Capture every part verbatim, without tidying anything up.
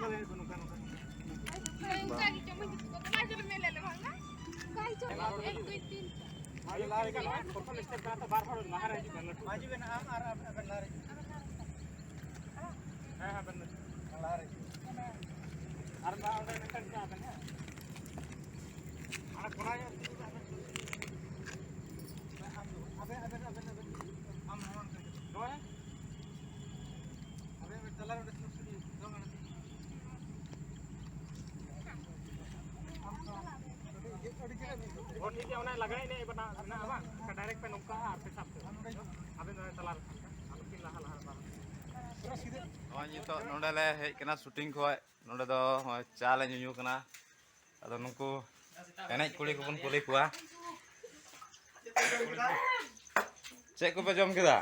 ᱚᱱᱠᱟ ᱜᱮ ᱪᱚᱝ ᱢᱟᱹᱡᱷᱤ ᱛᱟᱠᱚ ᱫᱚ ᱞᱟᱦᱟ ᱪᱚᱞᱚ ᱢᱮ ᱞᱟᱹᱭ ᱞᱮ ᱵᱟᱝ ᱱᱟ? ᱚᱱᱠᱟ ᱜᱮ ᱪᱚᱝ, ᱮᱠ, ᱫᱩᱭ, ᱛᱤᱱ᱾ ᱦᱟᱸᱰᱮ ᱞᱟᱦᱟ ᱨᱮᱜᱮ ᱱᱚᱜᱼᱚᱭ ᱯᱨᱚᱛᱷᱚᱢ ᱥᱴᱮᱯ ᱠᱟᱱᱟ ᱛᱚ, ᱵᱟᱨ ᱦᱚᱲ ᱞᱟᱦᱟ ᱨᱮ ᱦᱤᱡᱩᱜ ᱵᱮᱱ, ᱞᱟᱹᱴᱩ᱾ ᱢᱟᱹᱡᱷᱤ ᱵᱮᱱ ᱟᱢ ᱟᱨ ᱟᱵᱮᱱ, ᱟᱵᱮᱱ ᱞᱟᱦᱟ ᱨᱮ ᱦᱤᱡᱩᱜ ᱵᱮᱱ᱾ ᱦᱮᱸ, ᱦᱮᱸ, ᱟᱵᱮᱱ ᱞᱟᱦᱟ ᱨᱮ ᱦᱤᱡᱩᱜ ᱵᱮᱱ᱾ ᱟᱨ ᱢᱟ ᱚᱸᱰᱮ ᱢᱤᱫᱴᱟᱝ ᱪᱟᱞᱟᱜ ᱵᱮᱱ, ᱦᱮᱸ᱾ ᱦᱟᱸᱰᱮ ᱠᱚᱲᱟ ᱧᱚᱜ ᱛᱤᱸᱜᱩ ᱠᱟᱜ ᱵᱮᱱ᱾ ᱟᱵᱮᱱ, ᱟᱵᱮᱱ, ᱟᱵᱮᱱ, ᱟᱵᱮᱱ, ᱟᱢ ᱱᱚᱣᱟ ᱱᱚᱜᱼᱚᱭ᱾ ᱚ, ᱴᱷᱤᱠ ᱜᱮᱭᱟ, ᱚᱱᱟ ᱞᱟᱜᱽᱲᱮ ᱮᱱᱮᱡ ᱵᱟᱱᱟ-, ᱢᱮᱱᱟᱜᱼᱟ ᱵᱟᱝ? ᱚᱱᱠᱟ ᱰᱟᱭᱨᱮᱠᱴ ᱯᱮ ᱱᱚᱝᱠᱟᱜᱼᱟ ᱟᱨ ᱯᱮ ᱥᱟᱵ ᱠᱮᱫᱟ᱾ ᱟᱵᱮᱱ ᱫᱚ ᱛᱟᱞᱟ ᱨᱮ ᱠᱷᱟᱱ ᱫᱚ, ᱟᱞᱚ ᱠᱤᱱ ᱞᱟᱦᱟ ᱞᱟᱦᱟ ᱨᱮ ᱵᱟᱝ᱾ ᱱᱚᱜᱼᱚᱭ ᱱᱤᱛᱚᱜ ᱱᱚᱸᱰᱮ ᱞᱮ ᱦᱮᱡ ᱠᱟᱱᱟ ᱥᱩᱴᱤᱝ ᱠᱷᱚᱡ᱾ ᱱᱚᱸᱰᱮ ᱫᱚ ᱱᱚᱜᱼᱚᱭ ᱪᱟ ᱞᱮ ᱧᱩᱧᱩ ᱠᱟᱱᱟ᱾ ᱟᱫᱚ ᱱᱩᱠᱩ ᱮᱱᱮᱡ ᱠᱩᱲᱤ ᱠᱚᱵᱚᱱ ᱠᱩᱞᱤ ᱠᱚᱣᱟ᱾ ᱪᱮᱫ ᱠᱚᱯᱮ ᱡᱚᱢ ᱠᱮᱫᱟ?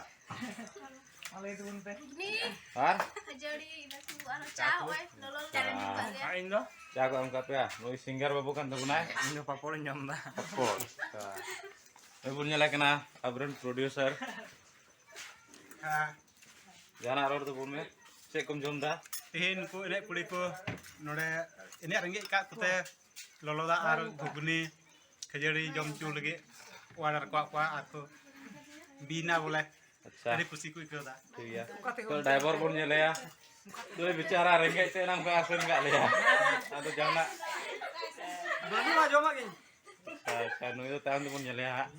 ᱜᱷᱩᱜᱽᱱᱤ, ᱟᱨ? ᱠᱷᱟᱹᱡᱟᱹᱲᱤ, ᱤᱱᱟᱹ ᱠᱚ, ᱟᱨᱦᱚᱸ ᱪᱟ, ᱦᱚᱸᱜᱼᱚᱭ, ᱞᱚᱞᱚ ᱞᱚᱞᱚ ᱵᱮᱱ ᱧᱩ ᱠᱟᱜ ᱜᱮᱭᱟ᱾ ᱟᱨ ᱤᱧ ᱫᱚ? ᱪᱟ ᱠᱚ ᱮᱢ ᱠᱟᱜ ᱯᱮᱭᱟ? ᱱᱩᱭ ᱥᱤᱝᱜᱟᱨ ᱵᱟᱹᱵᱩ ᱠᱟᱱ ᱛᱟᱵᱚᱱᱟᱭ᱾ ᱤᱧ ᱫᱚ ᱯᱟᱯᱚᱲᱤᱧ ᱡᱚᱢ ᱮᱫᱟ᱾ ᱯᱟᱯᱚᱲ᱾ ᱟᱪᱪᱷᱟ᱾ ᱱᱩᱭ ᱵᱚᱱ ᱧᱮᱞᱮ ᱠᱟᱱᱟ ᱟᱵᱚᱨᱮᱱ ᱯᱨᱚᱰᱭᱩᱥᱟᱨ᱾ ᱦᱮᱸ᱾ ᱡᱟᱦᱟᱱᱟᱜ ᱨᱚᱲ ᱛᱟᱵᱚᱱ ᱢᱮ᱾ ᱪᱮᱫ ᱠᱚᱢ ᱡᱚᱢ ᱮᱫᱟ? ᱛᱮᱦᱮᱧ ᱱᱩᱠᱩ ᱮᱱᱮᱡ ᱠᱩᱲᱤ ᱠᱚ ᱱᱚᱰᱮ ᱮᱱᱮᱡ ᱨᱮᱸᱜᱮᱡ ᱟᱠᱟᱫ ᱠᱚᱛᱮ ᱞᱚᱞᱚ ᱫᱟᱜ ᱟᱨ ᱜᱷᱩᱜᱽᱱᱤ, ᱠᱷᱟᱹᱡᱟᱹᱲᱤ ᱡᱚᱢ ᱦᱚᱪᱚ ᱞᱟᱹᱜᱤᱫ ᱚᱰᱟᱨ ᱠᱚᱣᱟ ᱠᱚᱣᱟ ᱟᱨ ᱠᱚ ᱵᱤᱱᱟ ᱵᱚᱞᱮ᱾ ᱟᱪᱪᱷᱟ᱾ ᱟᱹᱰᱤ ᱠᱩᱥᱤ ᱠᱚ ᱟᱹᱭᱠᱟᱹᱣ ᱮᱫᱟ᱾ ᱴᱷᱤᱠ ᱜᱮᱭᱟ᱾ ᱛᱚ ᱰᱨᱟᱭᱵᱷᱟᱨ ᱵᱚᱱ ᱧᱮᱞᱮᱭᱟ᱾ ᱛᱚ ᱵᱮᱪᱟᱨᱟ ᱨᱮᱸᱜᱮᱡ ᱛᱮ ᱮᱱᱟᱝ ᱠᱷᱚᱱ ᱟᱥᱮᱱ ᱠᱟᱜ ᱞᱮᱭᱟ᱾ ᱟᱫᱚ ᱡᱟᱦᱟᱱᱟᱜ ᱵᱟᱹᱱᱩᱜᱼᱟ, ᱡᱚᱢᱟᱜ ᱜᱤᱧ᱾ ᱟᱪᱪᱷᱟ, ᱟᱪᱪᱷᱟ, ᱱᱩᱭ ᱫᱚ ᱛᱟᱭᱚᱢ ᱛᱮᱵᱚᱱ ᱧᱮᱞᱮᱭᱟ ᱦᱟᱸᱜ᱾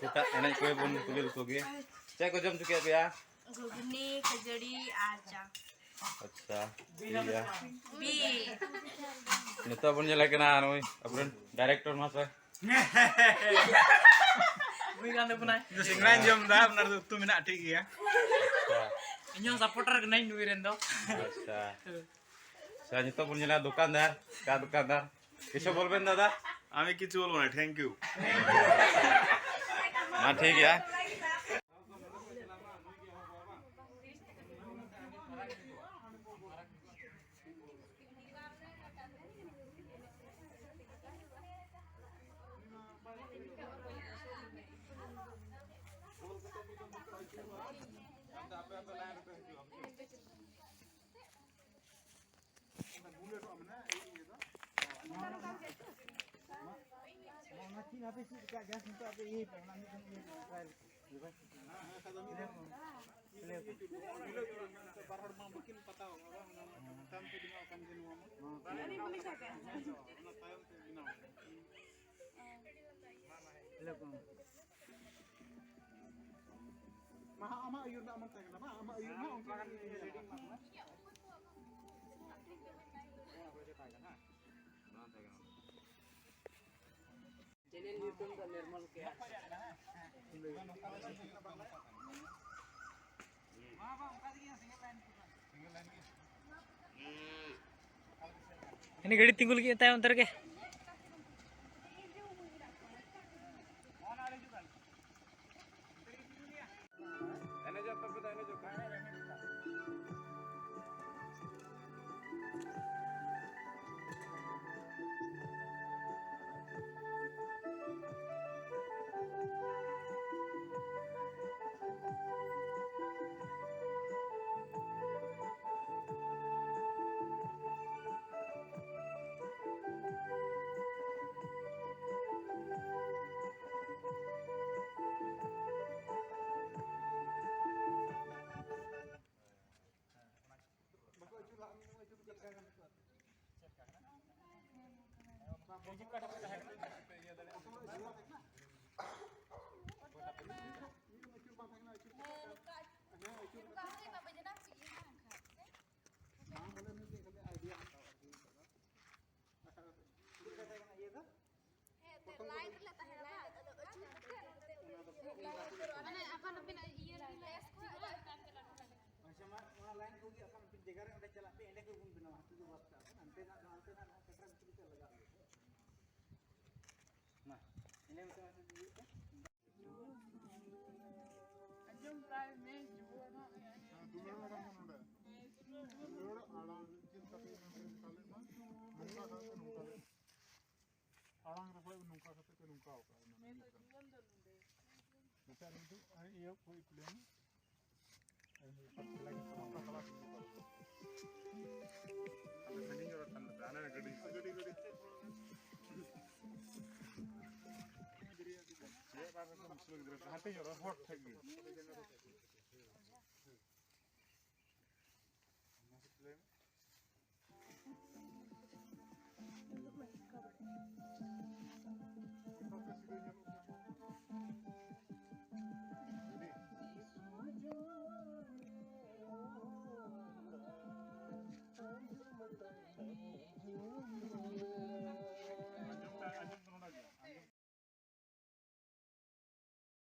ᱮᱴᱟᱜ ᱮᱱᱮᱡ ᱠᱚᱜᱮ ᱵᱚᱱ ᱠᱩᱞᱤ ᱞᱮᱠᱚ ᱜᱮ᱾ ᱪᱮᱫ ᱠᱚ ᱡᱚᱢ ᱦᱚᱪᱚ ᱠᱮᱫ ᱯᱮᱭᱟ? ᱜᱷᱩᱜᱽᱱᱤ, ᱠᱷᱟᱹᱡᱟᱹᱲᱤ ᱟᱨ ᱪᱟ᱾ ᱟᱪᱪᱷᱟ, ᱴᱷᱤᱠ ᱜᱮᱭᱟ᱾ ᱵᱤ᱾ ᱱᱤᱛᱚᱜ ᱵᱚᱱ ᱧᱮᱞᱮ ᱠᱟᱱᱟ ᱱᱩᱭ ᱟᱵᱚᱨᱮᱱ ᱰᱟᱭᱨᱮᱠᱴᱚᱨ ᱢᱟᱥᱴᱟᱨ᱾ ᱱᱩᱭ ᱠᱟᱱ ᱛᱟᱵᱚᱱᱟᱭ᱾ ᱤᱧ ᱫᱚ ᱥᱤᱝᱜᱲᱟᱧ ᱡᱚᱢ ᱮᱫᱟ, ᱚᱱᱟ ᱨᱮᱫᱚ ᱩᱛᱩ ᱢᱮᱱᱟᱜᱼᱟ, ᱴᱷᱤᱠ ᱜᱮᱭᱟ᱾ ᱟᱪᱪᱷᱟ᱾ ᱤᱧ ᱦᱚᱸ ᱥᱟᱯᱳᱨᱴᱟᱨ ᱠᱟᱹᱱᱟᱹᱧ ᱱᱩᱭ ᱨᱮᱱ ᱫᱚ᱾ ᱟᱪᱪᱷᱟ᱾ ᱟᱪᱪᱷᱟ, ᱱᱤᱛᱚᱜ ᱵᱚᱱ ᱧᱮᱞᱟ ᱫᱚᱠᱟᱱᱫᱟᱨ, ᱪᱟ ᱫᱚᱠᱟᱱᱫᱟᱨ᱾ ᱠᱤᱪᱷᱩ ᱵᱚᱞᱵᱮᱱ ᱫᱟᱫᱟ? আমি কিছু বলবো না, থ্যাংক ইউ। ᱢᱟ ᱴᱷᱤᱠ ᱜᱮᱭᱟ᱾ ᱚᱱᱟ ᱪᱮᱫ ᱟᱯᱮ ᱪᱮᱫ ᱞᱮᱠᱟ ᱡᱟᱥ ᱱᱤᱛᱚᱜ ᱟᱯᱮ ᱤᱭᱟᱹ ᱯᱮ, ᱚᱱᱟ ᱢᱤᱫ ᱫᱚᱢ ᱤᱭᱟᱹ ᱯᱮ, ᱴᱨᱟᱭᱟᱞ ᱯᱮ᱾ ᱦᱮᱸ, ᱦᱮᱸ, ᱠᱷᱟᱡ ᱫᱚ ᱢᱤᱫ ᱫᱚᱢ ᱠᱷᱩᱞᱟᱹᱣ ᱠᱚ᱾ ᱵᱟᱨ ᱦᱚᱲ ᱢᱟ ᱵᱟᱹᱠᱤᱱ ᱯᱟᱛᱟᱣ ᱠᱟᱱᱟ, ᱚᱱᱟ ᱢᱟ ᱛᱟᱭᱚᱢ ᱛᱮ ᱵᱮᱱᱟᱣ ᱠᱟᱱ ᱜᱮ ᱱᱚᱣᱟ ᱢᱟ᱾ ᱦᱮᱸ, ᱚᱱᱟ ᱛᱟᱭᱚᱢ ᱛᱮ ᱵᱮᱱᱟᱣ ᱠᱟᱱᱟ᱾ ᱠᱷᱩᱞᱟᱹᱣ ᱠᱚ᱾ ᱢᱟ ᱦᱟᱸᱜ, ᱟᱢᱟᱜ ᱟᱹᱭᱩᱨ ᱨᱮᱱᱟᱜ ᱢᱟ ᱛᱟᱦᱮᱸ ᱠᱟᱱᱟ, ᱵᱟᱝ? ᱟᱢᱟᱜ ᱟᱹᱭᱩᱨ ᱨᱮᱱᱟᱜ ᱚᱱᱠᱟ ᱜᱮ ᱤᱭᱟᱹ ᱨᱮᱰᱤ ᱢᱮᱱᱟᱜ ᱵᱚᱱᱟ᱾ ᱪᱮᱱᱮᱞ ᱧᱩᱛᱩᱢ ᱫᱚ ᱱᱤᱨᱢᱚᱞ ᱠᱮ᱾ ᱩᱱᱤ ᱜᱟᱹᱰᱤ ᱛᱤᱸᱜᱩ ᱞᱟᱹᱜᱤᱫ ᱛᱟᱭᱚᱢ ᱚᱱᱛᱮ ᱨᱮᱜᱮ᱾ ᱮᱱᱮᱡᱚᱜ ᱛᱟᱯᱮ ᱫᱚ, ᱮᱱᱮᱡᱚᱜ ᱯᱮ᱾ ᱦᱮᱸ, ᱱᱚᱝᱠᱟ ᱪᱮᱫ ᱞᱮᱠᱟ ᱦᱩᱭ ᱢᱟ ᱵᱟᱡᱱᱟ ᱦᱚᱪᱚᱭᱮᱫ ᱢᱮ ᱮᱱᱠᱷᱟᱱ, ᱥᱮ? ᱵᱟᱝ, ᱵᱚᱞᱮ ᱢᱤᱫᱴᱮᱡ ᱠᱷᱟᱹᱞᱤ ᱟᱭᱰᱤᱭᱟ ᱦᱟᱛᱟᱣ ᱟᱨᱠᱤ ᱱᱤᱛᱚᱜ ᱫᱚ᱾ ᱟᱪᱪᱷᱟ, ᱪᱮᱫ ᱞᱮᱠᱟ ᱛᱟᱦᱮᱸ ᱠᱟᱱᱟ ᱤᱭᱟᱹ ᱫᱚ? ᱦᱮᱸ, ᱮᱱᱛᱮᱫ ᱯᱨᱚᱛᱷᱚᱢ ᱫᱚ ᱞᱟᱭᱤᱱ ᱨᱮᱞᱮ ᱛᱟᱦᱮᱱᱟ, ᱵᱟᱝ? ᱟᱫᱚ ᱟᱹᱪᱩᱨ ᱠᱟᱛᱮ ᱚᱱᱛᱮ ᱞᱟᱭᱤᱱ ᱨᱮ ᱢᱟᱱᱮ ᱟᱯᱟᱱ ᱟᱹᱯᱤᱱ ᱤᱭᱟᱹ ᱨᱮᱜᱮ ᱞᱮ ᱟᱪᱪᱷᱟ, ᱢᱟ, ᱚᱱᱟ ᱞᱟᱭᱤᱱ ᱠᱚᱜᱮ ᱟᱯᱟᱱ ᱟᱹᱯᱤᱱ ᱡᱟᱭᱜᱟ ᱨᱮ ᱚᱸᱰᱮ ᱪᱟᱞᱟᱜ ᱯᱮ, ᱮᱸᱰᱮ ᱠᱷᱚᱡ ᱵᱚᱱ ᱵᱮᱱᱟᱣᱟ, ᱦᱟᱹᱠᱩ ᱫᱚ ᱵᱟᱥ ᱠᱟᱜ ᱵᱚᱱ, ᱦᱟᱱᱛᱮ ᱱᱟᱜ ᱫᱚ ᱦᱟᱱᱛᱮ ᱱᱟᱜ ᱱᱚᱣᱟ ᱠᱟᱴᱨᱟ ᱵᱷᱤᱛᱨᱤ ᱛᱮ ᱞᱟᱜᱟᱜ ᱦᱩᱭᱩᱜᱼᱟ᱾ ᱢᱟ, ᱤᱱᱟᱹ ᱢᱤᱫᱴᱟᱝ ᱢᱮᱥᱮᱡᱽ ᱤᱭᱟᱹ ᱯᱮ᱾ ᱟᱸᱡᱚᱢ ᱛᱟᱭ ᱢᱮ, ᱡᱩᱣᱟᱹᱱ ᱦᱚᱸ ᱢᱮ, ᱟᱸᱡᱚᱢ ᱫᱩᱞᱟᱹᱲ ᱟᱲᱟᱝ ᱦᱚᱸ ᱱᱚᱰᱮ᱾ ᱦᱮᱸ, ᱫᱩᱞᱟᱹᱲ ᱦᱚᱸ᱾ ᱫᱩᱞᱟᱹᱲ ᱟᱲᱟᱝ ᱪᱮᱫ ᱞᱮᱠᱟ ᱛᱮ ᱱᱚᱝᱠᱟ ᱞᱮᱫ ᱢᱟ? ᱱᱚᱝᱠᱟ ᱫᱷᱟᱨᱟ ᱛᱮ ᱱᱚᱝᱠᱟ ᱞᱮᱫ᱾ ᱟᱲᱟᱝ ᱨᱮ ᱠᱷᱚᱡ ᱱᱚᱝᱠᱟ ᱠᱟᱛᱮ ᱯᱮ ᱱᱚᱝᱠᱟ ᱟᱠᱟᱫ ᱚᱱᱟ ᱦᱮᱸ, ᱢᱮᱱ ᱛᱚ ᱞᱮᱠᱟ᱾ ᱡᱩᱣᱟᱹᱱ ᱫᱚ ᱱᱚᱰᱮ᱾ ᱟᱪᱪᱷᱟ, ᱱᱤᱛᱚᱜ ᱤᱭᱟᱹ ᱠᱚ ᱤᱯᱞᱮᱱ᱾ ᱟᱞᱮ ᱥᱟᱺᱜᱤᱧ ᱧᱚᱜ ᱨᱮ ᱛᱟᱦᱮᱱ ᱞᱮ ᱦᱟᱱᱮ ᱜᱟᱹᱰᱤ, ᱜᱟᱹᱰᱤ, ᱜᱟᱹᱰᱤ᱾ ᱪᱮᱫ ᱵᱟᱝ ᱨᱮᱦᱚᱸ ᱢᱩᱥᱞᱟᱹ ᱜᱤᱫᱽᱨᱟᱹ ᱦᱟᱱᱛᱮ ᱧᱚᱜ ᱨᱮ ᱦᱚᱲ ᱴᱷᱮᱡ ᱜᱮ᱾